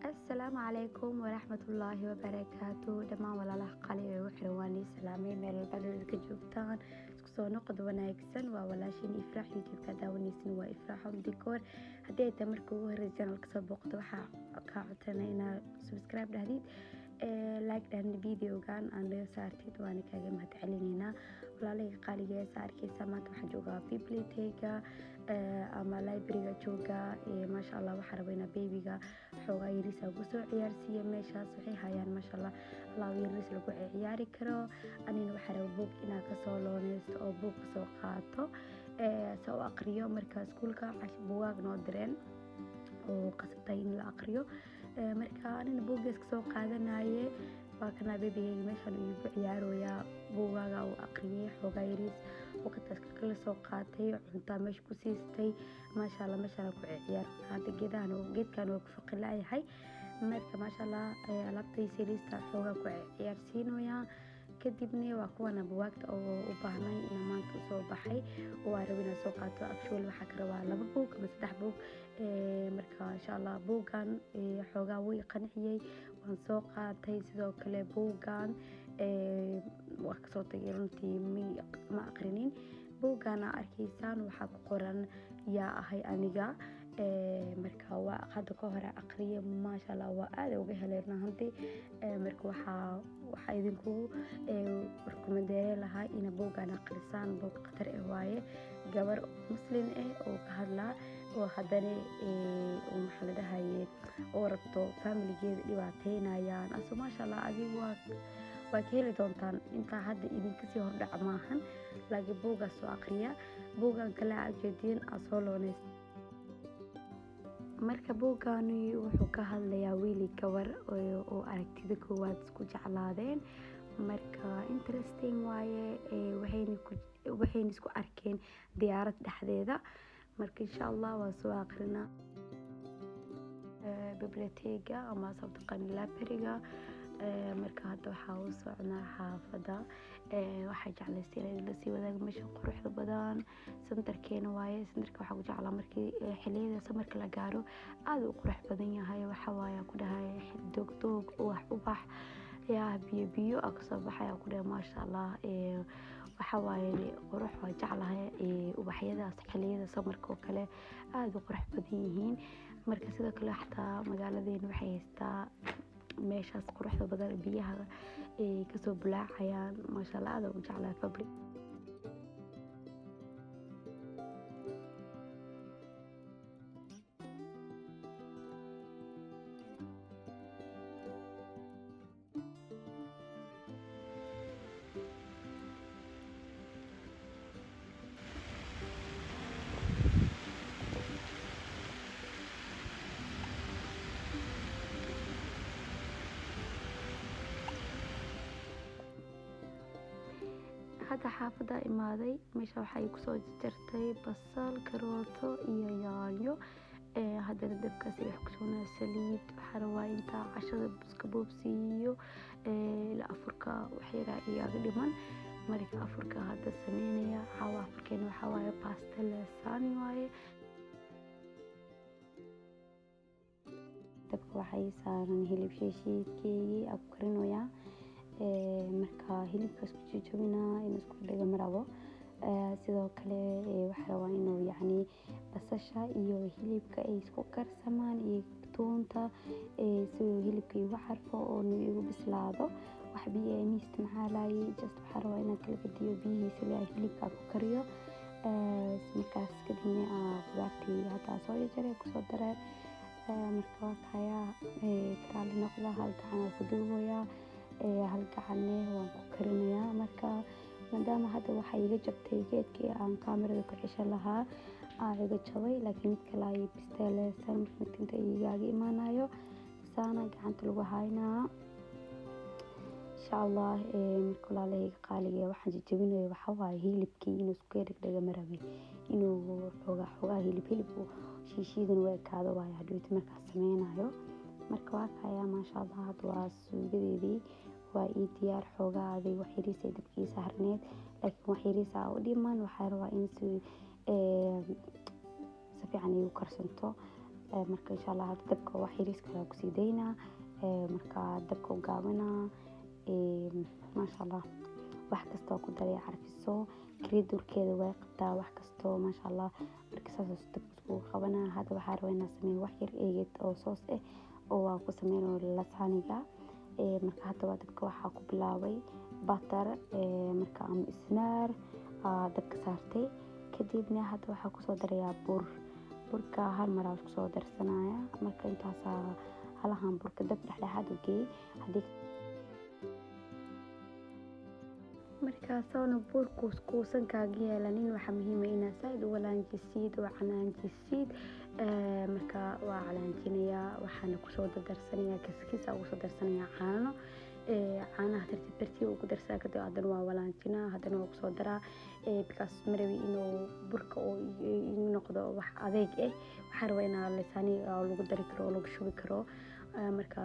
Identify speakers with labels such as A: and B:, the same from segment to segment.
A: Asalaamu calaykum waraxmatullaahi wabarakaatu. Dhammaan walaalaha qali ee ugu xiran waan ii salaamay meel walba aad ka joogtaan. Isku soo noqod wanaagsan. Waa walaashiin Ifraax. YouTube-ka daawanaysin waa Ifraax Home Decor. Haddii ay tahay marka ugu horreysa channel kasoo booqdo, waxaa kaa codsanaya inaad subscribe dhahdid, like dhahna, videogan aan naga saartid, waana kaaga mahad celineynaa. Walaalahayga qaaligeesa, arkeysa maanta waxaan joogaa bibliotheque-ga ama library-ga jooga. Maasha Allah, waxaa rabaa inaa baby-ga xoogaa yariisa ugu soo ciyaarsiiya. Meeshaas waxay hayaan, maasha Allah, alaab yariis lagu ciyaari karo. Anina waxaa raba buug inaa kasoo looneysto oo buug kasoo qaato se u aqriyo. Marka iskuulka buugaag noo direen oo qasabtay in la aqriyo. Marka anina buuggaas kasoo qaadanaye. Waa kanaa baby-gayga, meeshaan igu ciyaarooyaa. Buugaaga uu aqriyay xoogaa yariis, waqtaas kala soo qaatay, cuntaa meesha ku siistay. Maasha Allah, meeshaan ku ciyaar. Hadda geedahan, geedkan waa ku faqilaayahay. Marka maasha Allah, alaabtaysa yariista xoogaa ku ciyaarsiinoyaa. Kadibna waa kuwana buwaagta oo u baahnay inaa maanta usoo baxay oo aan rabo inaan soo qaato. Actually, waxaa ka rabaa laba buug ama saddex buug. Marka insha Allah, buuggan xoogaa way qanciyey, waan soo qaatay. Sidoo kale buuggan waa kasoo tagay, runtii ma aqrinin. Buuggan aa arkaysaan waxaa ku qoran "Yaa ahay aniga?" Marka waa hadda ka hore aqriye. Maasha Allah, waa aad uga helay run ahaantii. Marka waxaa idinkugu recommend-eyn lahaa ina buuggan aqrisaan. Buug khatar ah waaye, gabar muslim ah oo ka hadlaa oo haddana maxaa la dhahaye oo rabto familigeeda dhibaateynayaan aso. Maasha Allah, adigu waa ka heli doontaan. Intaa hadda idinkasii hordhac maahan, laakiin buuggaas soo aqriya. Buuggan kale aa ujeediin aa soo looneys. Marka buugani wuxuu ka hadlayaa wiili gabar oo aragtida koowaad isku jeclaadeen. Marka interesting waaye. Waxayna isku arkeen diyaarad dhexdeeda. Marka insha Allah waa soo aqrinaa. Bibliotheque-ga ama sabtaqani library-ga. Marka hadda waxaa u socnaa xaafada. Waxaa jeclaystay inaan lasii wadaago meesha quruxda badan. Center-keena waaye. Center-ka waxaa ku jeclaa markii xilliyada summer-ka la gaaro aada u qurux badan yahay. Waxa waaye ku dhahay doog doog, ubax ubax yaa biyo biyo a kasoo baxay ku dhahay. Maasha Allah, waxa waaye qurux. Waa jeclahay ubaxyadaas xilliyada summer-ka oo kale, aada u qurux badan yihiin. Marka sidoo kale xataa magaaladeena waxay haystaa meeshaas quruxda badan, biyaha ay kasoo bulaacayaan. Maasha Allah, aada u jeclahay public. Hadda xaafadda imaaday. Meesha waxaa kusoo jartay basal, karooto iyo yaanyo. Haddana dabkaas wax kusoo saliid. Waxaa rabaa intaa cashada iska boobsiiyo ilaa afurka waxyaraa igaga dhiman. Marka afurka hadda sameynaya. Caawa afurkeena waxaa waaye pasta lasagna waaye. Dabka waxaa ii saaran hilib shiishiidkeygii aa ku karinoyaa. Marka hilibka isku jajabinaa, inuu isku dhego ma rabo. Sidoo kale waxaa rabaa inuu yacni basasha iyo hilibka ay isku karsamaan iyo tuunta, si uu hilibka igu carfo oo igu bislaado. Wax biyo ma isticmaalayay, just waxaa rabaa inaan kala gediyo biyihiisa ilaa hilibka ku kariyo. Markaas kadibna qudaartii hadda soo jarjaray kusoo daray. Marka waa kayaa, karaali noqda. Hal gacan waan ku duubayaa, hal gacanne waan ku karinayaa. Marka maadaama hadda waxaa iga jabtay geedkii aan kaamirada ku ceshan lahaa aa iga jabay, laakiin mid kale ay bisteeleysan. Marka midka inta igaaga imaanayo saana gacanta lagu haynaa, insha Allah. Marka walaalahayga qaaliga, waxaan jajabinayo waxaa waaye hilibkii inuu isku dhegdhega ma rabin, inuu xoogaa xoogaa hilib hilib shiishiidan u ekaado waaye hadhowti markaas sameynayo. Marka waa kayaa, maasha Allah. Hadda waa suugadeedii, waa ii diyaar. Xoogaa aday wax yariis ay dabkiisa harneed, laakiin wax yariis aa u dhiman. Waxaa rabaa in si fiican igu karsanto. Marka insha Allah hadda dabka wax yariis kale kusii daynaa, marka dabka u gaabinaa. Maasha Allah, wax kastoo ku daray carfiso, kariidurkeeda way qabtaa wax kastoo, maasha Allah. Marka saas dabka iskugu qabanaa. Hadda waxaa rabaa inaan sameeyo wax yar eeged oo soos ah oo waa ku sameynayo lasaniga. Marka hadda waa dabka waxaa ku bilaabay butter, marka ama isnaar dabka saartay. Kadibna hadda waxaa kusoo darayaa bur. Burka hal mar aa isku soo darsanaya. Marka intaasaa halahan burka dab dhexdhexaad u geeyey haddii markaasoona burku kuusan kaaga yeelanin. Waxaa muhiim ah inaad saaid u walaanjisid oo calaanjisid. Marka waa calaanjinayaa, waxaana kusoo dardarsanayaa kiskis, ugu soo darsanayaa caano. Caanaha tartiib tartiib ugu darsaa, kadib haddana waa walaanjinaa, haddana waa kusoo daraa, because marabi inuu burka uu igu noqdo wax adeeg ah. Waxaa rabaa inaa lisaani lagu dari karo oo lagu shubi karo. Marka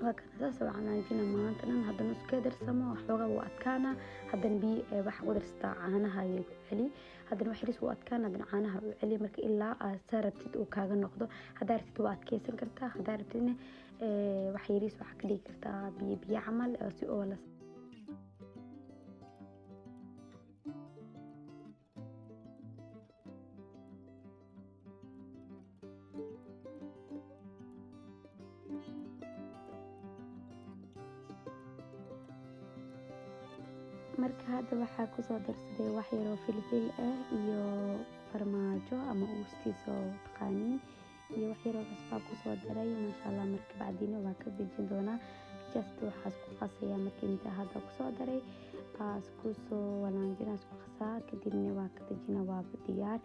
A: waa kana saas oo calaanjina maanta dhan. Haddana isku darsamo xoogaa wuu adkaana, haddana biyo waxa ku darsataa, caanaha ayay ku celi, haddana wax yaris wuu adkaana, haddana caanaha u celi. Marka ilaa aad saa rabtid uu kaaga noqdo. Haddaa rabtid waa adkeysan kartaa, haddaa rabtidna wax yariis waxaa ka dhigi kartaa biyo biyo camal si oo la. Marka hadda waxaa kusoo darsaday wax yaroo filfil ah iyo farmaajo ama uustiisa oo taqaaniin, iyo wax yaroo cusbaa kusoo daray, maasha Allah. Marka bacdina waa ka dejin doonaa, just waxaa isku qasaya. Marka inta hadda kusoo daray isku soo walaanjina, isku qasaa, kadibna waa ka dejina, waaba diyaar.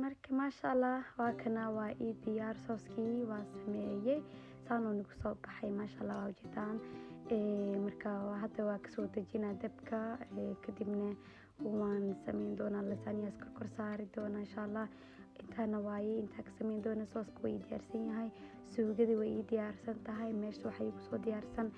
A: Marka maasha Allah, waa kana, waa ii diyaar sooskii, waa sameeyey, saanoo nagu soo baxay, maasha Allah, waa ujeedaan. Marka hadda waa kasoo dejinaa dabka, kadibna waan sameyn doonaa lasaniyaas, korkor saari doonaa insha Allah. Intaana waaye intaa ka sameyn doona. Sooska way ii diyaarsan yahay, suugadii way ii diyaarsan tahay, meesha waxay igu soo diyaarsan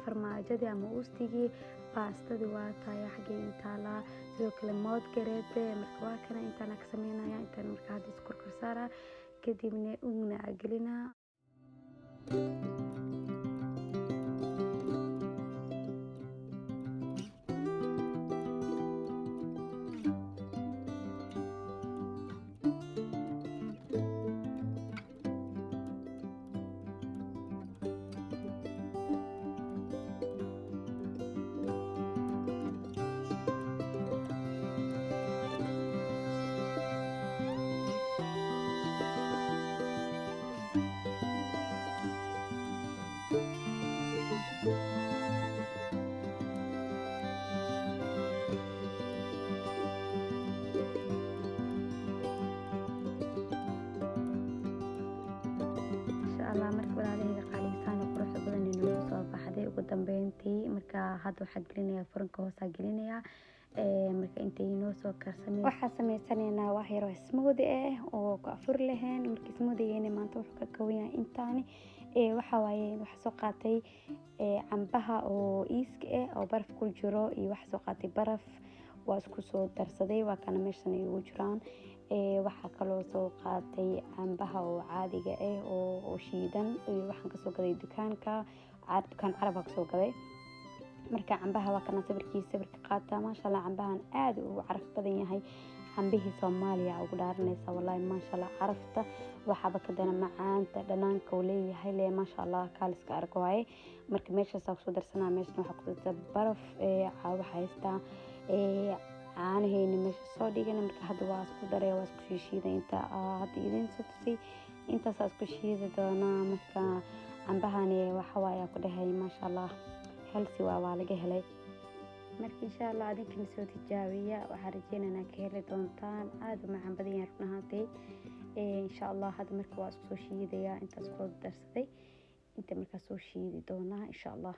A: farmaajadii ama uustigii, baastadii waa tahay xaggay ii taalaa, sidoo kale mood gareete. Marka waa kana intaana ka sameynaya intaan. Marka hadda is korkor saaraa, kadibna ugna gelinaa. Allah, marka walaalahayga qaaliysaan, quruxda badan inoogu soo baxday ugu dambeyntii. Marka hadda waxaa gelinayaa furanka, hoosaa gelinayaa. Marka intay inoo soo karsamay, waxaa sameysanaynaa wax yaroo smoothie ah oo ku afur lahayn. Marka smoothie maanta wuxuu ka kooban yahay intaani. Waxa waaye, waxaa soo qaatay cambaha oo iiska ah oo baraf ku jiro, iyo waxaa soo qaatay baraf, waa isku soo darsaday, waa kana meeshan ay ugu jiraan. Waxaa kaloo soo qaatay cambaha oo caadiga ah oo shiidan, waxaan kasoo gaday dukaanka, dukaan carabaa kasoo gaday. Marka cambaha waa kana, sawirkiisa sawirka qaata, maasha Allah. Cambahan aad uu caraf badan yahay, cambihii Soomaaliya ugu dhaaranaysa, wallahi, maasha Allah. Carafta waxaaba ka dana macaanta dhanaanka uu leeyahay le, maasha Allah, kaaliska arag waaye. Marka meeshaasaa kusoo darsanaa, meeshan waxaa ku darsa baraf, waxa haystaa caanaheena meesha soo dhigana. Marka hadda waa isku daray, waa isku shiishiiday, inta hadda idin soo tusay intaasaa isku shiidi doonaa. Marka cambahani waxa waaye ku dhahay, maasha Allah, healthy waa laga helay. Marka insha Allah adinkana soo tijaabiya, waxaan rajeynaynaa ka heli doontaan. Aada u macaan badan yahay run ahaantii. Insha Allah hadda marka waa isku soo shiidayaa, intaas ku darsaday inta markaa soo shiidi doonaa insha Allah.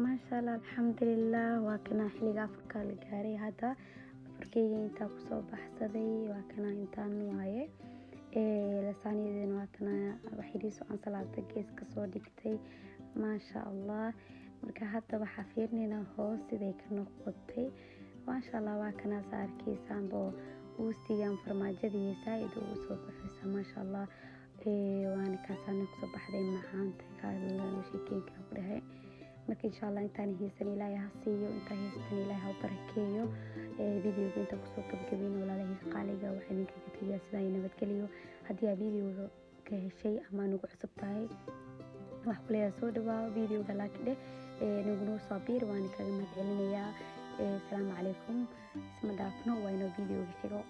A: Maasha Allah, alxamdulilah, waa kana xilliga afurka la gaaray. Hadda afurkeyga intaa kusoo baxsaday, waa kana intaan waaye. Lasaanyadeena waa tana, waxyariiso ansalaata gees kasoo dhigtay, maasha Allah. Marka hadda waxaa fiirinaynaa hoos siday ka noqotay. Maasha Allah, waa kanaas arkeysaanbo uustigan farmaajadii zaaid ugu soo baxaysa, maasha Allah. Waana kaasaana kusoo baxday macaanta kala sheekeyn kara ku dhahay. Marka insha Allah intaan haysan Ilaahay ha siiyo, intaan haysatan Ilaahay ha u barakeeyo. Videoga inta kusoo gabagabeyn, walaalahii qaaliga, waxaa idinkaga tegayaa sidaa nabadgeliyo. Haddii aa videoga ka heshay ama nagu cusub tahay, wax kuleeyahay soo dhawaa, videoga like dheh, naguna soo biir, waana kaga mahad celinayaa. Asalaamu calaykum, isma dhaafno, waa inoo videoga xigo.